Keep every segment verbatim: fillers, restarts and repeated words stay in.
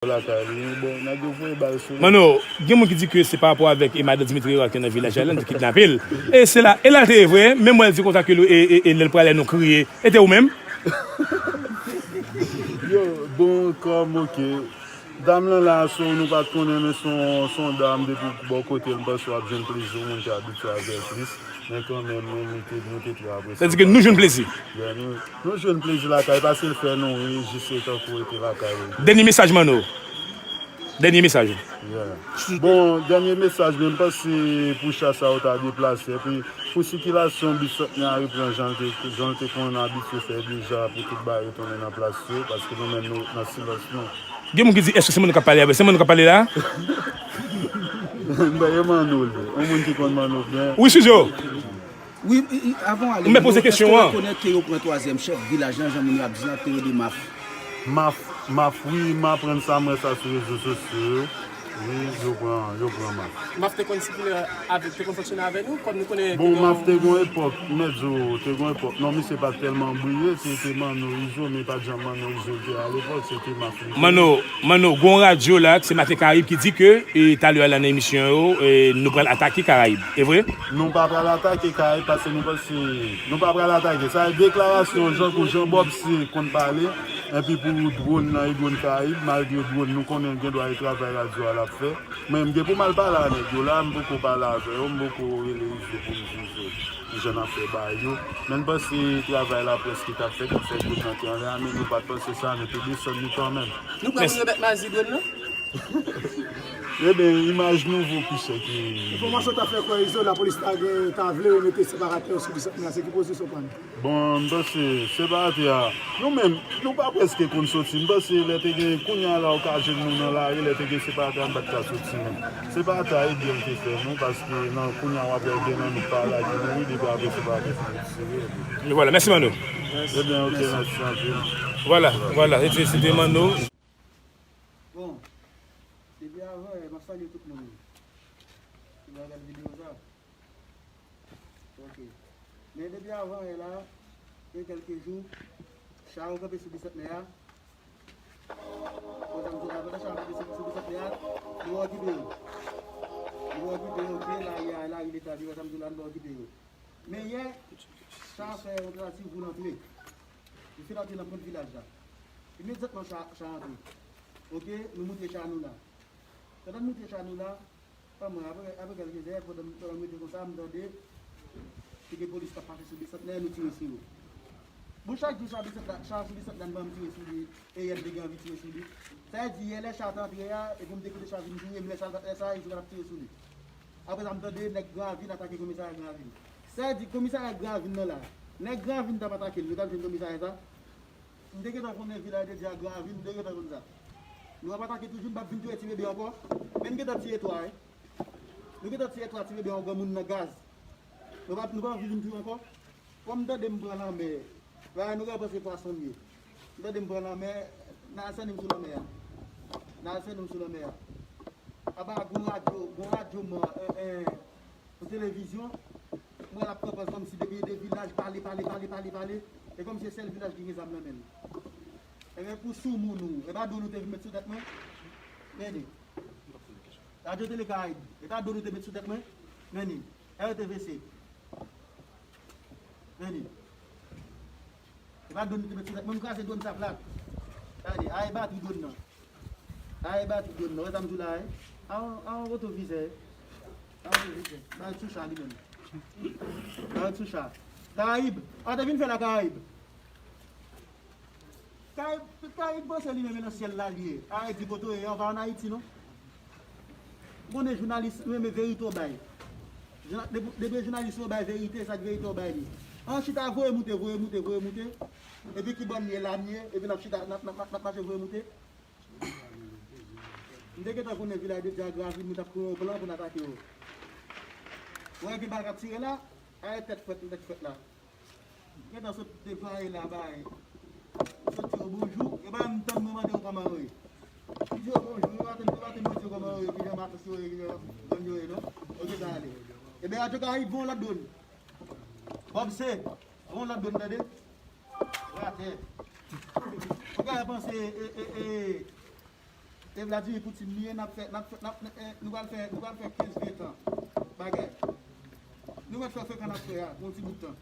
Lakay li, bon, nèg yo voye bal sou li. Manno, gen moun ki di ke se pa rapò avèk, e, madan Dimitri Roy ki nan vilaj la, li di kidnape l. E se la, e la l te ye vre, menm wè l di konsa ke l, e, e, e lè l prale nou kriye. E te ou menm? Yo, bon, kòm, oke. Dam lan la, so, nou pa t konnen, men se yon, se yon dam depi bò kote l, m panse w ap jwenn plezi, yon moun ki abitye avè l plis. Men kanmenm, nou, nou te, nou te trè apresye. Sa di ke nou jwenn plezi. Yeah, nou, nou jwenn plezi lakay, paske l fè nou ri, jis e tankou rete lakay ou. Dènye mesaj, Manno. Dènye mesaj. Yeah. Bon, dènye mesaj, men m panse pou cha sa yo ta deplase, epi pou sikilasyon bisantnè a reprann jan l te, jan l te konn abitye fè deja, pou tout bagay retounen nan plas yo, paske nou menm nou nan silans nou. Gen moun ki di, èske se Manno k ap pale a? Se Manno k ap pale la? Byen, e Manno li. Yon moun ki konn Manno byen. Wi, Sizyo. Wi, i- i- avan w ale, M poze kesyon an. Èske w rekonèt ke yo pran twazyèm chèf vilaj lan, jan moun yo ap di la, Théo de Maf? Maf, Maf, wi, m aprann sa, m wè sa sou rezo sosyo yo. Wi, yo pran, yo pran Maf. Maf te konn sikile avèk, te konn fonksyone avè nou, kòm nou konnen Bon, Maf te gon epòk, m mèt di w, te gon epòk. Non, misye pa t tèlman briye, se te Manno Izo, men pa t janm Manno Izo l te a lepòk, se te Maf li te ye. Manno, Manno, gon radyo la, se Maten Karayib ki di ke, e, talè a la nan emisyon yo, e, nou pral atake Karayib. E vre? Nou pa pral atake Karayib paske nou panse, nou pa pral atake. Sa e deklarasyon Jean, kou Jean Bob se konn pale, enpi pou dwòn nan e dwòn Karayib, malgre dwòn nou konnen l gen dwa e travay radyo a l ap fè. Men m gen pou m al pale a nèg yo la, m poko pale avè yo, m poko rele Izo pou m di Izo kijan n ap fè bagay yo. Men m panse travay la prèske t ap fèt, m fè kout nan teren an, men nou pa t panse sa, nou te desann li kanmenm. Nou pran pou yo mèt mazi dwòn nan? Ebyen, imaj nou vo pi chè ke. Enfòmasyon ta fè kwè Izo, lapolis ta gen, ta vle remete separatè yo sou Bisantnè a, se ki pozisyon pa nou? Bon, m panse separatè a, nou menm, nou pa prèske konn soti. M panse lè te gen, kounye a la ou ka jwenn nou nan lari, lè te gen separatè a, n pa t ka soti menm. Separatè a, e byen l te fè nou, paske nan kounye a w ap wè gen nan nou pa lage nou, wi, depi apre separatè fin retire. E vwala, mèsi Manno. Ebyen, oke, mèsi anpil. Vwala, vwala, se te, se te Manno. Bon, depi avan yè, m ap salye tout moun ki va gade videyo sa. Ok. Men depi avan yè la, gen kèlke jou, cha yo kanpe sou Bisantnè a. Bon, sa m di la, pandan cha yo kanpe sou, sou Bisantnè a, nou okipe yo. Nou okipe yo, ok, lari a, lari leta, depi sa m di la, nou okipe yo. Men yè, cha fè yon tantativ pou l antre. Li fin antre nan pwent vilaj la. Imedyatman cha, cha antre. Ok, nou moute cha nou la. Pandan n moute cha nou la, pa mwen, apre, apre kèlke zè, pandan, pandan m rete konsa, m tande, te gen polis k ap pase sou Bisantnè, nou tire sou yo. Bon, chak jou cha Bisantnè, cha sou Bisantnè, m tire sou li, e yè m te gen anvi tire sou li. Sa vle di, yè lè cha t antre a, epi m te kite cha vin touye m, lè cha, lè sa, yo t ap tire sou li. Apre sa, m tande nèg Gran Ravin atake komisarya Gran Ravin. Sa vle di, komisarya Gran Ravin nan la, nèg Gran Ravin t ap atake l, yo t ap jwenn komisarya sa. M te gentan konnen vilaj de Dye a Gran Ravin, m te gentan konn sa. Nou ap atake toujou, m p ap vin touye ti bebe ankò. Men m gentan tiye twa, wi. Nou gentan tiye twa ti bebe a yon granmoun nan gaz. Nou p ap, nou p ap anvi vin touye ankò. Kòm m tande m pran lanmè, bagay nou ka panse pwason m ye. M tande m pran lanmè, n a sènen m sou lanmè a. N a sènen m sou lanmè a. Apa gon radyo, gon radyo mò, en, en, yon televizyon, m wè l ap kanpe kòmsi depi de vilaj, pale, pale, pale, pale, pale. E kòmsi se sèl vilaj ki gen zam nan men l. Ebyen, pou sou moun ou, e pa dwòn ou te vin met sou tèt mwen? Men li. Radyo Tele Karayib, e pa dwòn ou te met sou tèt mwen? Men li. R T V C. Men li. E pa dwòn ou te met sou tèt mwen, m kraze dwòn sa plat. Gade, a e batri dwòn nan. A e batri dwòn nan. Wè sa m di w la, wi. A yon, a yon wotovizè. A yon wotovizè. Ba l sou cha li menm. Ba l sou cha. Karayib. A te vin fè la Karayib. Karayib, Karayib panse li menm e nan syèl la li ye. Ayiti kote w ye a, w pa ann Ayiti non. M konnen jounalis, nou renmen verite w bay. Jouna-, depi, depi jounalis yo bay verite, sa k verite w bay li. An chita voye moute, voye moute, voye moute. Epi ki bò m ye la m ye, epi n ap chita, n ap, n ap, n ap mache voye moute. M te gentan konnen vilaj de Dye a Gran Ravin, nou t ap kreye yon plan pou n atake yo. Wè gen bal k ap tire la, a e tèt frèt, tèt frèt la. Gentan sot deplwaye la bay. Sot di yo bonjou, yo pa menm tann mwen mande yo kòman yo ye. M di yo bonjou, yo pa tann, yo pa tann mwen di yo kòman yo ye, kijan matris yo ye, kijan gang yo ye non. Ok, sa ale. Ebyen, Radyo Karayib, voye yon lòt dwòn. Bob C, voye yon lòt dwòn, tande. Ratè. Ou ka panse, e, e, e, E Vladimir Poutine li ye, n ap fè, n ap fè, n ap, eh, nou pral fè, nou pral fè kenz vye tan bagay. Nou mèt fè frekan n ap fè a pou yon ti bout tan.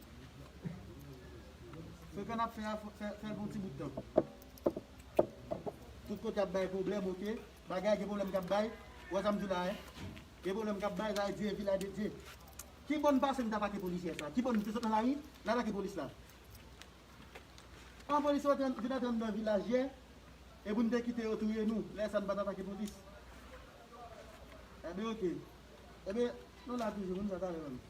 Frekan n ap fè a, fè, fè l pou yon ti bout tan. Tout kote ap bay pwoblèm, oke. Bagay gen pwoblèm k ap bay. Ou wè sa m di w la, en? Gen pwoblèm k ap bay, sa vle di e vilaj de Dye. Ki bò n pase n t atake polisye sa? Ki bò n te sot nan lari, n atake polis la? An polis yo te vin antre anndan vilaj yè, e pou n te kite yo touye nou, lè sa n pa t atake polis. Ebyen, oke. Ebyen, nou la toujou, moun sa talè menm.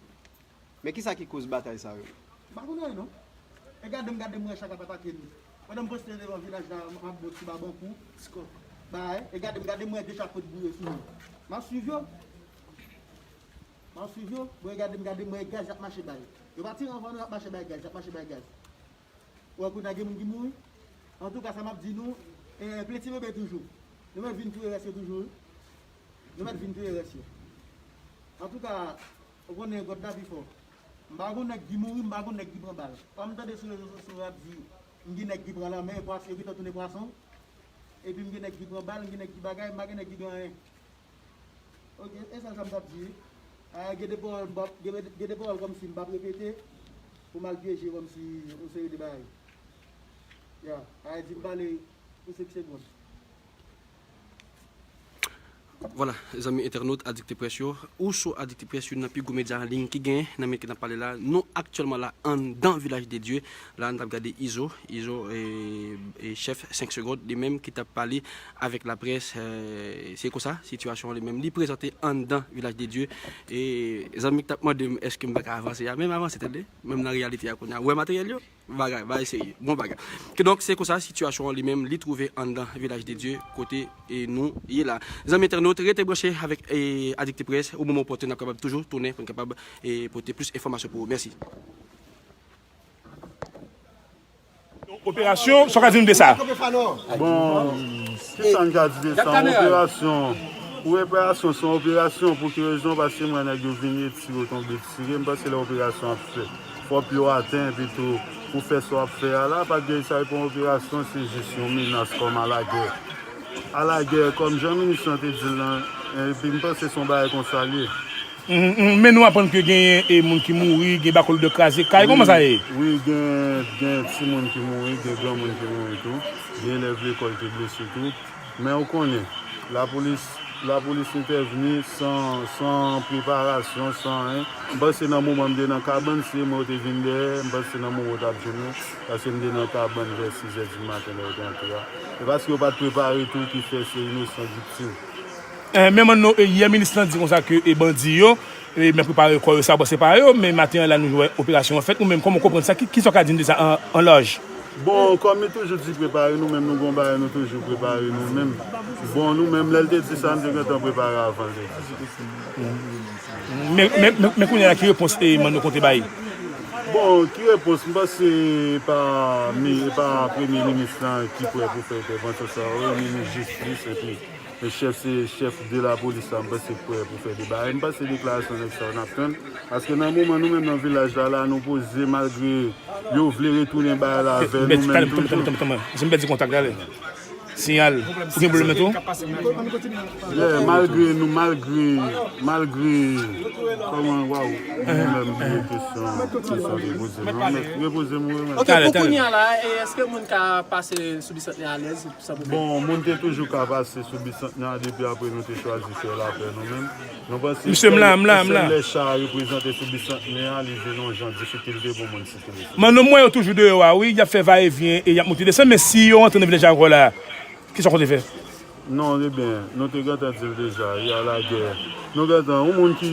Men kisa ki koz batay sa yo? M pa konn anyen non. E gade m, gade m wè chak ap atake nou. Pandan m poste devan vilaj la, m ap bon ti babankou. Bay, e gade m, gade m wè de chak pot boure sou nou. M ap swiv yo. M ap swiv yo. Bon, e gade m, gade m wè gaz y ap mache bay. Yo pa tire anvan nou, y ap mache bay gaz, y ap mache bay gaz. Ou wè kounye a gen moun ki mouri. Antouka, sa m ap di nou, e, plen ti bebe toujou. Nou mèt vin touye rès yo toujou, wi. Nou mèt vin touye rès yo. Antouka, ou konnen God la pi fò. M pa gon nèg ki mouri, m pa gon nèg ki pran bal. Kòm m tande sou rezo sosyo yo ap di, m gen nèg ki pran lanmè, pwas-, yo gentan tounen pwason. Epi m gen nèg ki pran bal, m gen nèg ki bagay, m pa gen nèg ki gen anyen. Ok, e sèl sa m t ap di. A, gen de pawòl m p ap, gen, gen de pawòl kòmsi m p ap repete pou m al pyeje kòmsi yon seri de bagay. Ya, a, di m pale pou senk segonn. Vwala, zanmi entènot Adikte Près yo, ou sou Adikte Près, youn nan pi gwo medya an liy ki genyen nan minit ke n ap pale la. Nou aktyèlman la anndan Vilaj de Dye. La, n t ap gade Izo, Izo, e, e chèf senk segonn, li menm ki t ap pale avèk laprès, e, se konsa, sitiyasyon an li menm, li prezante anndan Vilaj de Dye. E, zanmi k t ap mande m, èske m pa ka avanse a, men m avanse, tande, menm nan reyalite a kounye a. Ou wè materyèl yo? Bagay, bagay serye, bon bagay. Kidonk, se konsa, sitiyasyon an li menm, li twouve anndan Vilaj de Dye, kote, e, nou ye la. Zanmi entènot, rete branche avèk, e, Adikte Près, o moman opòtèn, n ap kapab toujou tounen pou n kapab, e, pote plis enfòmasyon pou ou. Mèsi. Operasyon, sa w ka di nou de sa? Bon, kisa n ka di de sa? Yon operasyon. Pou operasyon, se yon operasyon. Pou ki rezon? Paske m wè nèg yo vin, yo tire, yo tonbe tire. M panse lè operasyon ap fèt, fò pye w atè, epi tou, pou fè sa w ap fè a la, pa t gen sa, e pa yon operasyon, se jis yon menas kòm alagè. Alagè, kòm jan minis lan te di l lan, epi m panse se yon bagay konsa l ye. Mhm, mhm. Men nou aprann ke genyen, e, moun ki mouri, gen bakolod kraze kay. Kòman sa ye? Wi, gen, gen timoun ki mouri, gen granmoun ki mouri tou. Gen elèv lekòl ki blese tou. Men ou konnen, lapolis, lapolis entèvni san, san preparasyon, san anyen. M panse nan moman m te nan kabann, si se mwen yo te vin dèyè, m panse nan moman yo t ap jwenn mwen, paske m te nan kabann vè sis è di maten lè yo te antre a. E paske yo pa t prepare tou ki fè se inosan k viktim. Eh, men manno, eh, yè minis lan di konsa ke, eh, bandi yo, eh, men prepare kò yo, sa, bon, se pa yo, men maten an la, nou wè operasyon an fèt. Ou menm, kòman w konprann sa? Ki, kisa w ka di n de sa an, an laj? Bon, kòm li toujou di prepare nou menm, nou gon bagay nou toujou prepare nou menm. Bon, nou menm, lè l te di sa, n te gentan prepare avan l te di sa. Men, men, men, men kounye a, ki repons, eh, manno konte bay? Bon, ki repons? M panse e pa mi-, e pa premye minis lan ki prè pou fè entèvansyon sa yo, minis jistis, epi e chèf, se chèf de lapolis la, m panse k prè pou fè de bagay. M panse deklarasyon nèg sa yo n ap tann. Paske nan moman nou menm nan vilaj la, la, nou poze malgre yo vle retounen bagay la avè nou menm toujou. Tanmen, tanmen, tanmen, tanmen. Si m pèdi kontak la, ale. Siyal. Ou gen pwoblèm tou? Yeah, malgre nou, malgre, malgre, kòman, waw, mwen menm bliye kesyon, kesyon de poze. Non, men repoze m, wi, men. Ok, pou kounye a la, e èske moun ka pase sou Bisantnè alèz? Bon, moun te toujou ka pase sou Bisantnè a depi apre nou te chwazi fè lapè nou menm. Nou panse sèl, sèl lè cha a reprezante sou Bisantnè a, li vin yon jan difikilte pou moun sikile sou. Manno m wè yo toujou deyò a, wi, y ap fè va e vyen e y ap monte desann, men si yo rantre nan vilaj la ankò la, kisa w konte fè? Non, ebyen, nou te gentan di l deja, wi, alagè. Nou gentan, yon moun ki,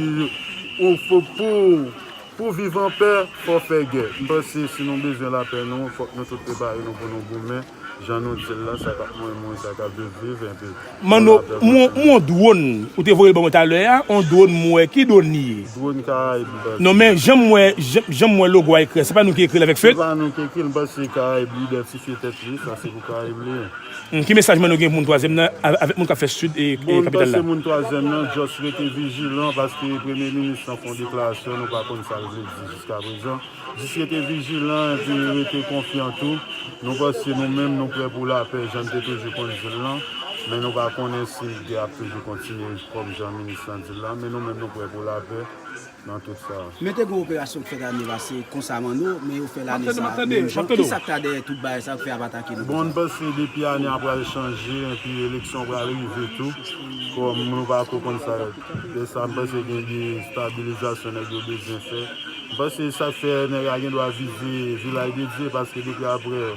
ou, pou, pou, pou viv an pè, fò fè gè. M panse si nou bezwen lapè nou, fòk nou tout prepare nou pou nou goumen. Jan nou di l la, sa k ap mouri, mouri, sa k ap viv, viv, enpi. Manno, m wè yon dwòn, ou te voye l ban mwen talè a, yon dwòn m wè, ki dwòn li ye? Dwòn Karayib, m panse. Non, men jan m wè, jan, jan m wè logo a ekri a, se pa nou ki ekri l avèk fent? Se pa nou ki ekri l, m panse Karayib li idantifye tèt li, sa se pou Karayib li ye. Hmm, ki mesaj Manno gen pou moun twazyèm nan, avè-, avèk moun k ap fè sid e, e kapital la? Bon, m panse moun twazyèm nan, just rete vijilan, paske premye minis lan fè yon deklarasyon, nou pa konn sa l vle di jiskaprezan. Jis rete vijilan epi rete konfyan tou. Nou panse nou menm, nou prè pou lapè, jan n te toujou konn di l lan. Men nou pa konnen si gè ap toujou kontinye kòm jan minis lan di l la, men nou menm nou prè pou lapè nan tout sa. Men te gen yon operasyon k fèt ane pase konsa, Manno, men yo fè l ane sa a menm jan. Kisa k ta dèyè tout bagay sa k fè y ap atake nou konsa? Bon, m panse depi ane a pral chanje, epi eleksyon pral rive tou. Kòm nou pa ko konn sa, lè sa m panse gen destabilizasyon nèg yo bezwen fè. M panse sa k fè nèg la gen dwa vize Vilaj de Dye, paske depi apre,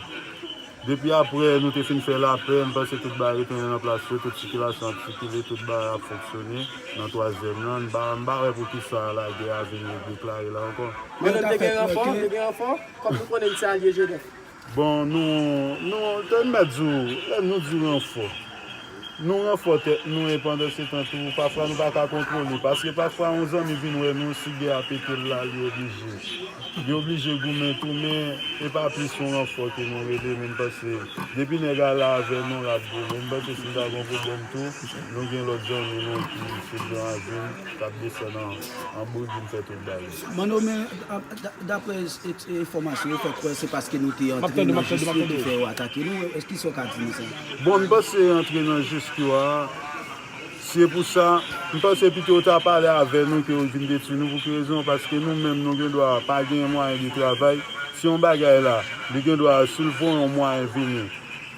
depi apre nou te fin fè lapè, m panse tout bagay retounen nan plas yo, tout sikilasyon ap sikile, tout bagay ap fonksyone nan twazyèm lan. M pa, m pa wè poukisa lagè a vin deklare la ankò. Men nou te gen ranfò, nou te gen ranfò, kòm nou konnen li se alye Jewòf. Bon, nou, nou, te m mèt di w, lè nou di ranfò, nou ranfò tèt nou, e pandan se tan tou, pafwa nou pa ka kontwole, paske pafwa yon zanmi vin wè nou, si gè a pete l la, li oblije. Li oblije goumen tou, men e pa plis yon ranfò ke nou rele, men m panse, depi nèg la la avè nou, l ap goumen. M panse si n ta gen yon pwoblèm tou, nou gen lòt zanmi nou ki se Gran Ravin, k ap desann an, an Boudin fè tout bagay. Manno, men, a, da-, daprè e, e, enfòmasyon, yo fè kwè se paske nou te antre nan jis yo ki fè yo atake nou. Èske sa w ka di nou sa? Bon, m panse antre nan jis yo a, se pou sa, m panse pito yo ta pale avè nou ke yo vin detwi nou. Pou ki rezon? Paske nou menm, nou gen dwa pa gen mwayen de travay. Si yon bagay la, li gen dwa, si l voye yon mwayen vini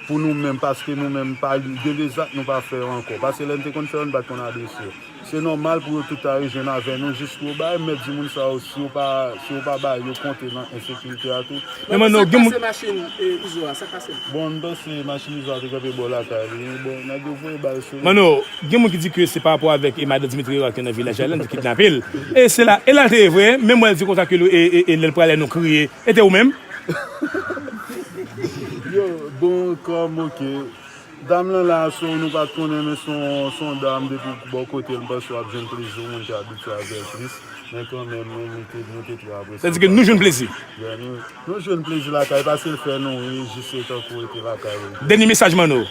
pou nou menm, paske nou menm pa gen de zak nou pa fè yo ankò. Paske lè n te konn fè yo, n pa t konn adrese yo. Se nòmal pou yo tout ta rejwenn avè nou jis pou yo bay, m mèt di moun sa yo, si yo pa, si yo pa bay, yo konte nan ensekirite a tou. Men Manno, sa k gen moun pase machin, e, Izo a, sa k pase l? Bon, m panse machin Izo a te kanpe bò lakay li. Bon, nèg yo voye bal sou li. Manno, gen moun ki di ke se pa rapò avèk, e, madan Dimitri Roy ki nan Vilaj la, li te kidnape l. E se la, e la l te ye vre, menm mwen l di konsa ke, e, e, e, lè l prale nou kriye, e te ou menm? Yo, bon, kòm, oke. Dam lan la, so, nou pa t konnen, men se yon, se yon dam depi bò kote l, m panse w ap jwenn plezi, yon moun ki abitye avè l plis. Men kanmenm, nou, nou te, nou te trè apresye. Sa di ke nou jwenn plezi. Yeah, nou, nou jwenn plezi lakay, paske l fè nou ri, jis se tankou rete lakay ou. Dènye mesaj, Manno.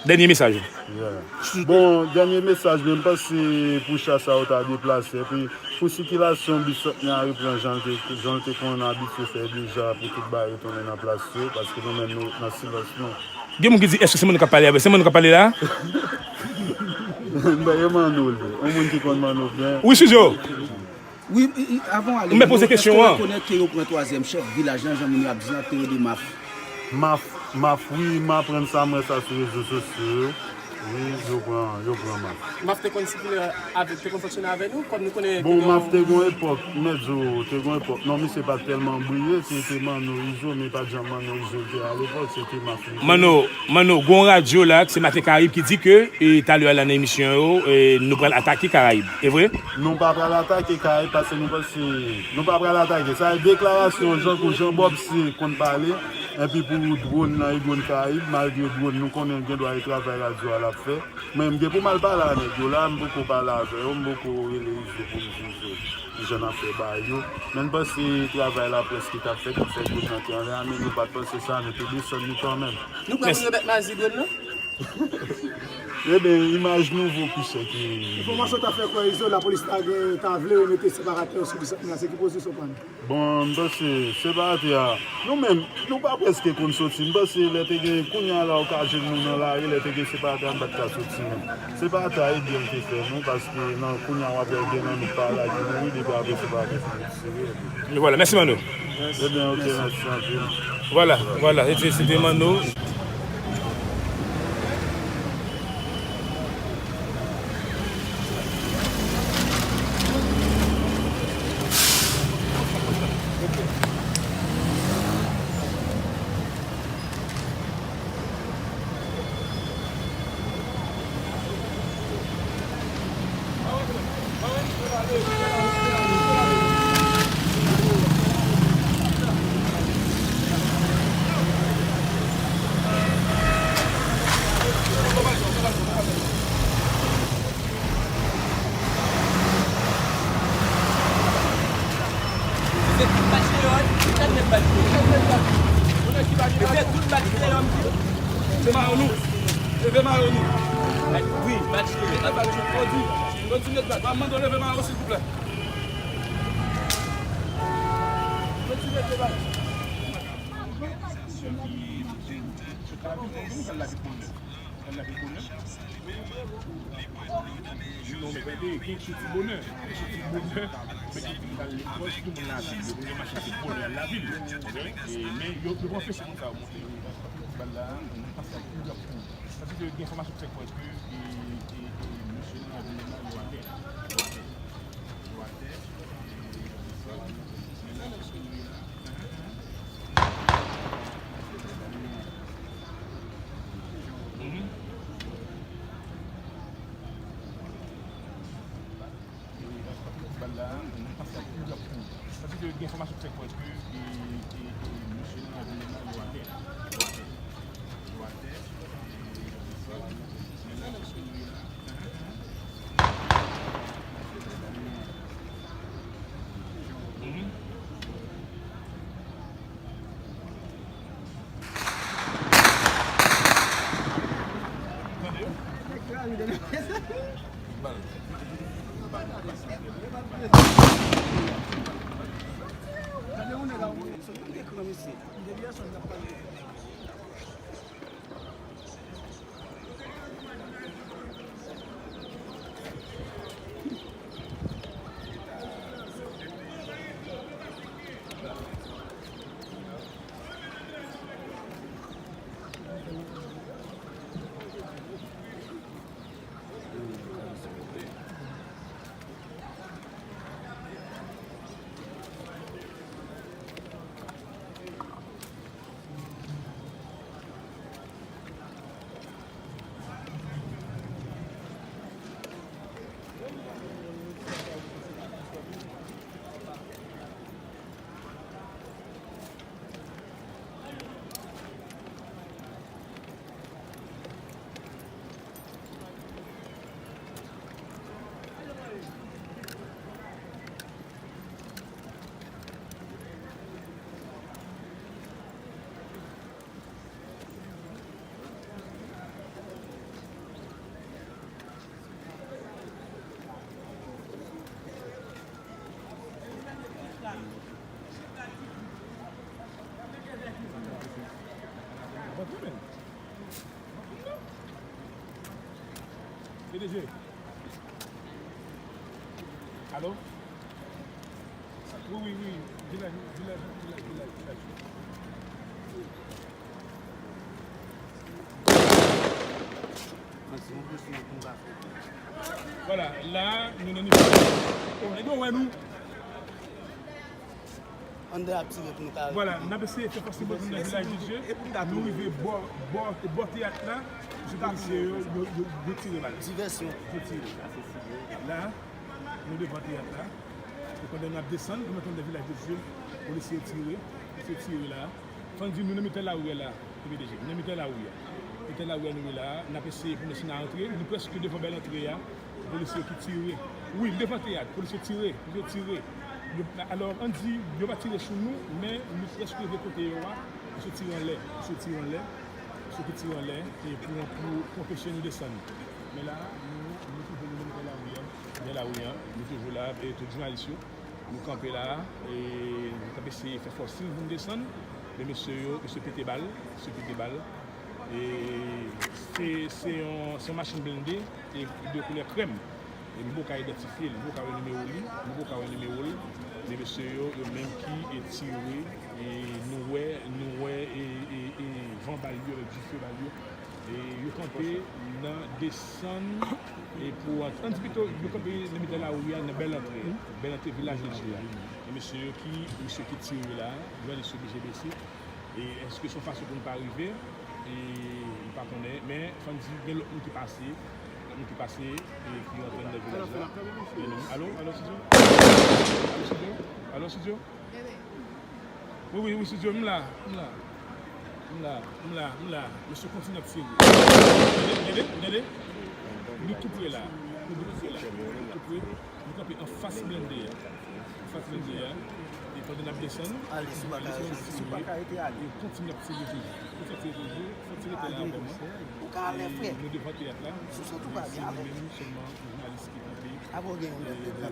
Dènye mesaj. Yeah. Bon, dènye mesaj, men m panse pou chas sa yo ta deplase, epi pou sikilasyon bis Santnè a reprann jan l te, jan l te konn abitye fè deja, pou tout bagay retounen nan plas yo, paske nou menm nou nan silans nou. Gen moun ki di, èske se Manno k ap pale avè, se Manno k ap pale la? Mwen, e Manno li. Yon moun ki konn Manno byen. Wi, Sizo. Wi, i, i, avan w ale, Manno, èske w rekonèt ke yo pran twazyèm chèf vilaj lan, jan moun yo ap di la, te rele Maf? Maf, Maf, wi, m aprann sa, m wè sa sou rezo sosyo yo. Wi, yo pran, yo pran Maf. Maf te konn sikile avèk, te konn fonksyone avè nou, kòm nou konnen. Bon, Maf te gon epòk, m mèt di w, te gon epòk. Non, misye pa t tèlman briye, se te Manno Izo, men pa t janm Manno Izo l te alepòk, se te Maf li te ye. Manno, Manno, gon radyo la, se Maten Karayib ki di ke, e, talè a la nan emisyon yo, e, nou pral atake Karayib. E vre? Nou pa pral atake Karayib paske nou panse, nou pa pral atake. Sa e deklarasyon Jean, Jean Bob se konn pale, epi pou dwòn nan e dwòn Karayib, malgre dwòn nou konnen gen dwa e travay radyo a l ap fè. Mwen, m gen pou m al pale a nèg yo la, m poko pale avè yo, m poko rele Izo pou m di Izo kijan n ap fè bagay yo. Men n panse travay la prèske t ap fèt, nou fè dwòn nan te anlè a, men nou pa t panse sa, nou te desann li kanmenm. Nou pran pou yo mèt mazi dwòn nan? Eben, imaj nou vo pi chè ke. Enfòmasyon ta fè kwè Izo, lapolis ta gen, ta vle yo mete separatè yo sou Bisantnè a, se ki pozisyon w pran? Bon, m panse separatè a, nou menm, nou pa prèske konn soti. M panse lè te gen, kounye a la, ou ka jwenn nou nan lari, lè te gen separatè a, nou pa t ka soti menm. Separatè a, e byen l te fè nou, paske nan kounye a, w ap wè gen nan nou k pa lage nou, wi, depi apre separatè fin retire. Vwala, mèsi, Manno. Eben, oke, mèsi anpil. Vwala, vwala, se te, se te Manno. Se tout match deyò, tout nèt match deyò. Se tout match deyò, m di. Leve mayo nou. Leve mayo nou. Wi, match deyò. Nèt match, Rodi. Rodi, nèt match. M ap mande w leve mayo, silvouplè. Rodi, leve mayo. Lavil bonè. Non, men tande, gen ki di bonè. Gen ki di bonè, men ki di al lekòl, tout moun lavil. Yo konn gen machin se bonè al lavil. Ok? E, men yo, yo pran presyon moun sa yo monte. Bal la, nou panse ak pi rapid. Paske gen enfòmasyon ki fè kwè ke, e, e, e, mesye nan lavil la, yo atè. Yo atè. Yo atè. E, men la, mesye yo ye la. Mhm. Bal la, nou panse ak pi rapid. Paske gen enfòmasyon ki fè kwè ke, e, e, e, mesye nan lavil la, yo atè. Yo atè. Yo atè. E, men la, mesye yo ye la. Mhm. P D G. Alo? Wi, wi, wi. Vilaj, vilaj, vilaj, vilaj, vilaj. Vwala, la, nou nan nivo. O, nèg yo wè nou. Ann de ap tire pou nou ka. Vwala, n ap eseye fè fòs nou nan Vilaj de Dye. Nou rive bò, bò, bò teyat la. Polisye yo, yo, yo, yo tire bal. Divèsyon. Yo tire. La, nou devan teyat la. E pandan n ap desann, pou nou antre nan Vilaj de Dye, polisye yo tire. Polisye tire la. Fò n di nou nan mitan lari a la. P D G, nan mitan lari a. Mitan lari a nou ye la, n ap eseye pou nou si n a antre. Nou prèske devan bèl antre a. Polisye ki tire. Wi, devan teyat, polisye tire. Polisye tire. Yo, alò, ann di, yo pa tire sou nou, men nou prèske rive kote yo a. Misye tire anlè. Misye tire anlè. Misye ki tire anlè. E pou, pou, pou anpeche nou desann. Men la, nou, nou toujou nan mitan lari a. Mitan lari a. Nou toujou la. E tout jounalis yo. Nou kanpe la, e nou t ap eseye fè fòs pou n desann, men mesye yo, mesye pete bal, mesye pete bal. E se, se yon, se yon machin blende, e de koulè krèm. E m poko ka idantifye l, m poko ka wè nimewo li, m poko ka wè nimewo l. Men mesye yo, yo menm ki, e, tire, e nou wè, nou wè, e, e, e van bal yo, avèk dife bal yo. E yo kanpe nan desann, e pou ant-, ann di pito, yo kanpe nan mitan lari a, nan bèl antre a, bèl antre Vilaj de Dye a. E mesye yo ki, mesye ki tire la, jounalis yo oblije bese. E èske se yon fason pou n pa rive? E m pa konnen, men fò n di gen lòt moun ki pase, lòt moun ki pase, e ki rantre anndan vilaj la. Alo, alo, Sidyo? Alo, Sidyo? Alo, Sidyo? Wi, wi, wi, Sidyo, m la, m la. M la, m la, m la. Mesye kontinye ap tire. Tande, tande, tande. Nou tou pre la. Nou tou pre la. Nou tou pre. Nou kanpe anfas blende a. Anfas blende a. E pandan n ap desann, yo kontinye ap tire toujou. Yo kontinye ap tire toujou. Fò ti rete la avè mwen. E nou devan teyat la. E se nou menm sèlman jounalis ki kanpe.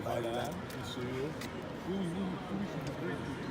Vwala, mesye yo. Wi, wi, wi, wi, wi, wi.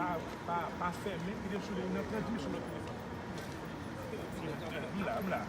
pa, pa, pa fèmen, li te sou li nan trant mil sou lòt telefòn. M la, m la.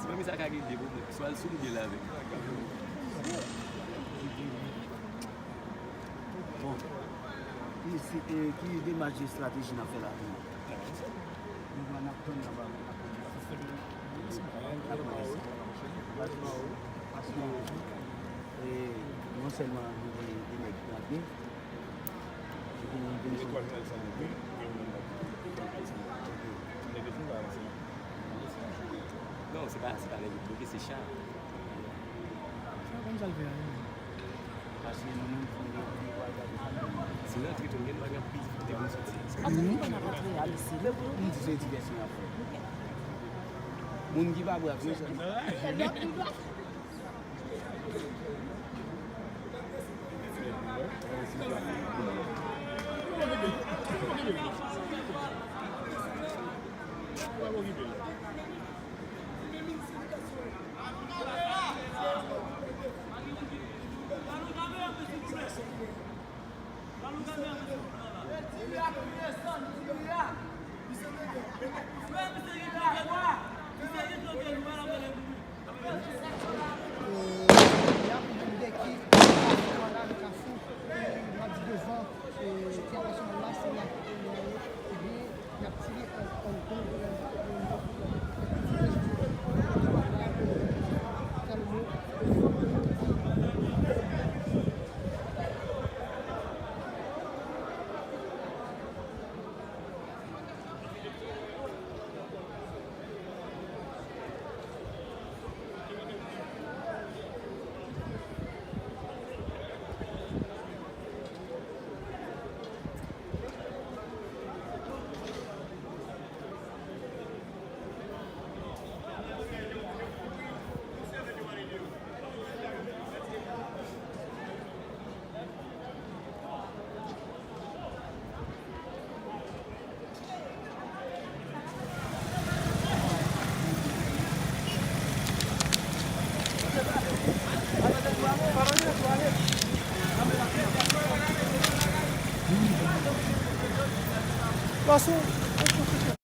Ti manmi sa ka gen de pwoblèm. Swa l soud oubyen l avèg. Bon. Ki si, eh, ki demach de estrateji n ap fè la? Nou va n ap tann nan ba. Paske, eh, non sèlman nou gen de nèg ki ap gen, Non, se pa, se pa nèg yo bloke, se cha. Sa konn sa l fè a, menm. Paske nou menm, fò nou, fò nou pral gade sa. Si n antre tou, n gen dwa gen anpil difikilte pou n soti. Paske nou pa nan antre a, mesye. M di se divèsyon y ap fè. Moun ki pa bwè, non sèlman. Pase w.